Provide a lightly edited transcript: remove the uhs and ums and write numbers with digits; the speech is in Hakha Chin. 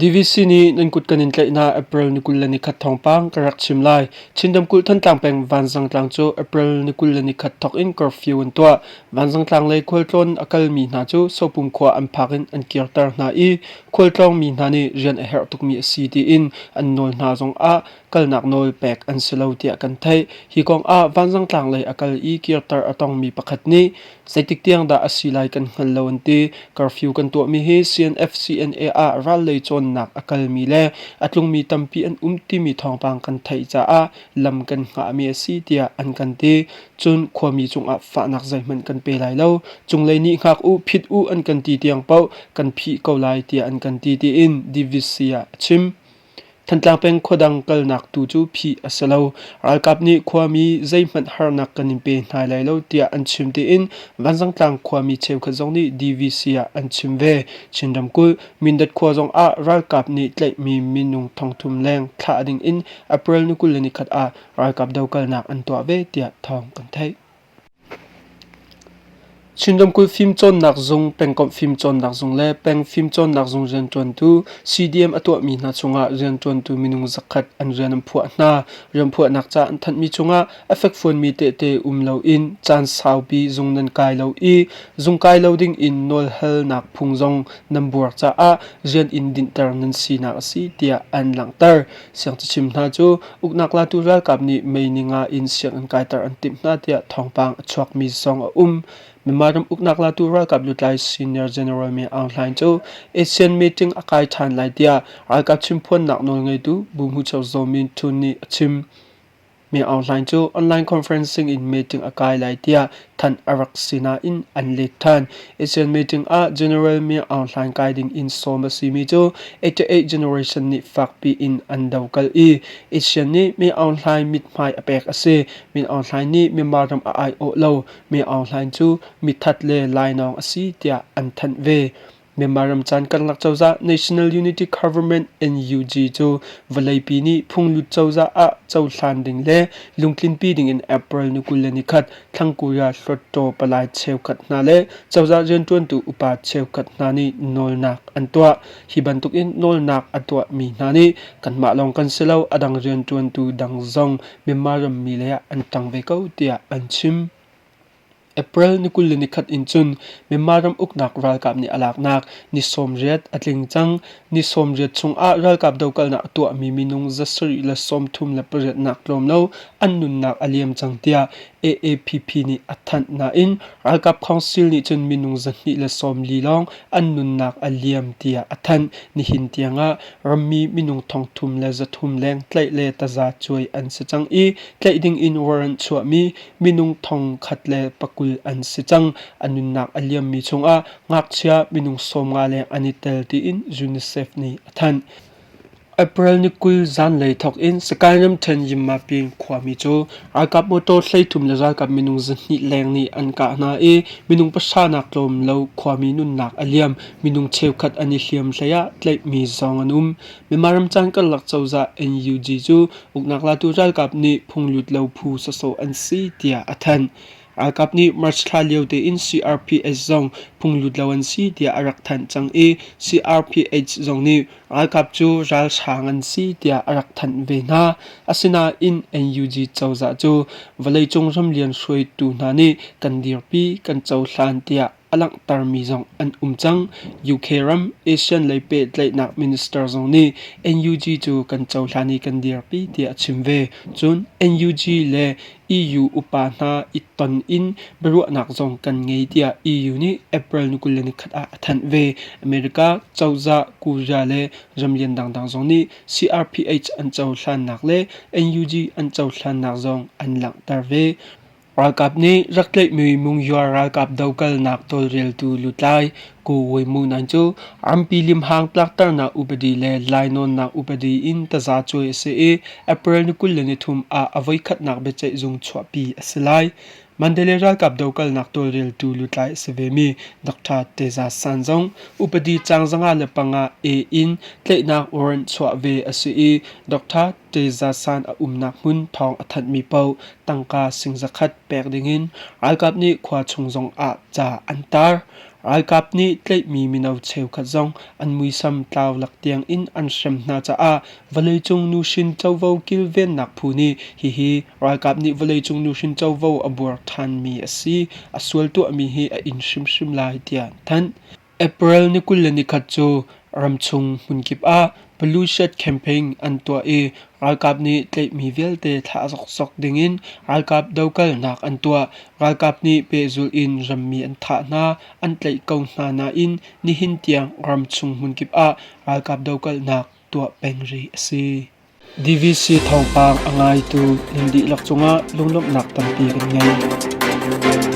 DVC nih nan kut kan in tlaihnak April ni 21 thawngpang ka rak chim lai. Chin ramkulh Thantlang peng Vanzang tlang cu April ni 21 thawk in curfew an tuah. Vanzang tlang lei khualtlawn a kalmi hna cu Sopum khua an phak in an kirter hna i khualtlawng mi hna nih rian a herh tukmi a si tiin an nawl hna zongah kalnak nawl pek an si lo tiah kan theih. Hi kong ah Vanzang tlang lei a kal i kirter a tongmi pakhat nih zeitik tiang dah a si lai kan hngal lo an ti. Curfew kan tuahmi hi CNF CNA ah ral lei cawnnak a kalmi le a tlungmi tampi an um timi thawngpang kan theih caah lam kan hngahmi a si tiah an kan ti. Cun khuami cungah fahnak zeihmanh kan pe lai lo. Cunglei nih hngak u, phit u an kan ti tiang paoh kan phih ko lai tiah an kan ti tiin DVC ah a chim. Thantlang peng khuadang kalnak tu cu phih a si lo. Ralkap nih khuami zeihmanh harnak kan in pe hna lai lo tiah an chim tiin Vanzangtlang khuami cheukhat zong nih DVC ah an chim ve. Chin ramkulh Mindat khua zong ah ralkap nih tlaihmi minung thongthum leng thlah ding in April ni 21 ah ralkap dokalnak an tuah ve tiah thawng kan theih. Chin ramkulh fimcawnnak zung, pengkomh fimcawnnak zung le peng fimcawnnak zung rianṭuantu CDM a tuahmi hna chungah rianṭuantu minung zakhat an rian an phuah hna. Rianphuahnak ca an thanhmi chungah a fekfuanmi tehte um loin caan saupi zung nan kai lo i zung kai lo ding in nawlhalnak phung zong nan buar caah rian in dinhter nan sinak a si tiah an langhter. Siangcachim hna cu uknak latu ralkap nih May ni nga in sianginn kaiter an timh hna tiah thawngpang a chuakmi zong a um. Myanmar ram uknak latu ralkap lutlai Senior General Min Aung Hlaing cu ASEAN meeting a kai ṭhan lai tiah ralkap chimphuannak nawlngeitu Buhmucho Zaw Min Htun nih a chim. Min Aung Hlaing cu online conferencing in meeting a kai lai tiah thanh a rak si nain an let ṭhan. ASEAN meeting ah General Min Aung Hlaing kai ding in sawm a simi cu 88 generation nih fakpi in an dokalh i ASEAN nih Min Aung Hlaing mithmai a pek a si. Min Aung Hlaing nih Myanmar ram a aiawh lo. Min Aung Hlaing cu mithat le lainawng a si tiah an thanh ve. Myanmar ram caan karlak cozah National Unity Government NUG cu vawleipi nih phunglut cozah ah cohlan ding le lungtlinpi ding in April ni 21 Thlang Korea Hluttaw palai cheukhat hna le cozah rianṭuantu upa cheukhat hna nih nawlnak an tuah. Hi bantukin nawlnak a tuahmi hna nih kanmah lawng kan si lo, a dang rianṭuantu dang zong Myanmar rammi lei ah an ṭang ve ko tiah an chim. April ni 21 in cun Myanmar ram uknak ralkap nih a laknak ni 80 a tling cang. Ni 80 chungah ralkap dokalnak a tuahmi minung 738 nak tlawm lo an nunnak a liam cang tiah AAPP nih a thanh nain ralkap council nih cun minung 240 lawng an nunnak a liam tiah a thanh. Nihin tiangah rammi minung thongthum le zathum leng tlaih le taza cuai an si cang i tlaih ding in warrant chuahmi minung 1020 an si cang. A nunnak a liammi chungah ngakchia minung 50 leng an i tel tiin UNICEF nih a thanh. April ni 20 zanlei thawk in Sagaing ramṭhen Yinmapin khuami cu ralkap motor 33 le ralkap minung 200 leng nih an kah hna i minung pahra nak tlawm lo khuami nunnak a liam. Minung cheukhat an i hliam hlei ah tlaihmi zong an um. Myanmar ramcaan karlak cozah NUG cu uknak latu ralkap nih phunglut lo phu sawsawh an si tiah a thanh. Ralkap nih March thla lio tein CRPH zong phunglut lo an si tiah a rak thanh cang i CRPH zong nih ralkap cu ralhrang an si tiah a rak thanh ve hna. Asinain NUG cozah cu vawleicung ramlian hruaitu hna nih kan dirpi, kan cohlan tiah a langhtermi zong an um cang. UK ram ASEAN lei pehtlaihnak minister zong nih NUG cu kan cohlan i kan dirpi tiah a chim ve. Cun NUG le EU upa hna i ton in biaruahnak zong kan ngei tiah EU nih April ni 21 ah a thanh ve. America cozah, Korea le ramlian dangdang zong nih CRPH an cohlannak le NUG an cohlannak zong an langhter ve. Ralkap nih rak tlaihmi Mungyuar ralkap dokalnak tawlreltu lutlai Ko Wai Mu Naing cu rampi limhang tlakternak upadi le lainawnnak upadi in taza cuai a si i April ni 23 ah a voikhatnak biaceihzung chuahpi a si lai. Mandalay ralkap dokalnak tawlreltu lutlai a si vemi Dr. Teza San zong upadi caang 505 A in tlaihnak warrant chuah ve a si i Dr. Teza San a umnak hmun thawng a thanhmi paoh tangka sing zakhat pek dingin ralkap nih khua chung zongah ca an tar. Ralkap nih tlaihmi mino cheukhat zong an muisam tlau lak tiang in an hrem hna caah vawleicung nuhrin covo kilvennak phu nih hihi ralkap nih vawleicung nuhrin covo a buar ṭhanmi a si, a sual tuahmi hi a inn hrimhrim lai tiah an thanh. April ni 21 cu ramchung hmunkip ah Blue Shirt campaign an tuah i ralkap nih tlaihmi vialte thlah zokzok dingin ralkap dokalnak an tuah. Ralkap nih pehzulh in rammi an thah hna, an tlaih ko hna nain nihin tiang ramchung hmunkip ah ralkap dokalnak tuah peng rih a si. DVC thawngpang a ngaitu nan dihlak cungah lunglawmhnak tampi kan ngei.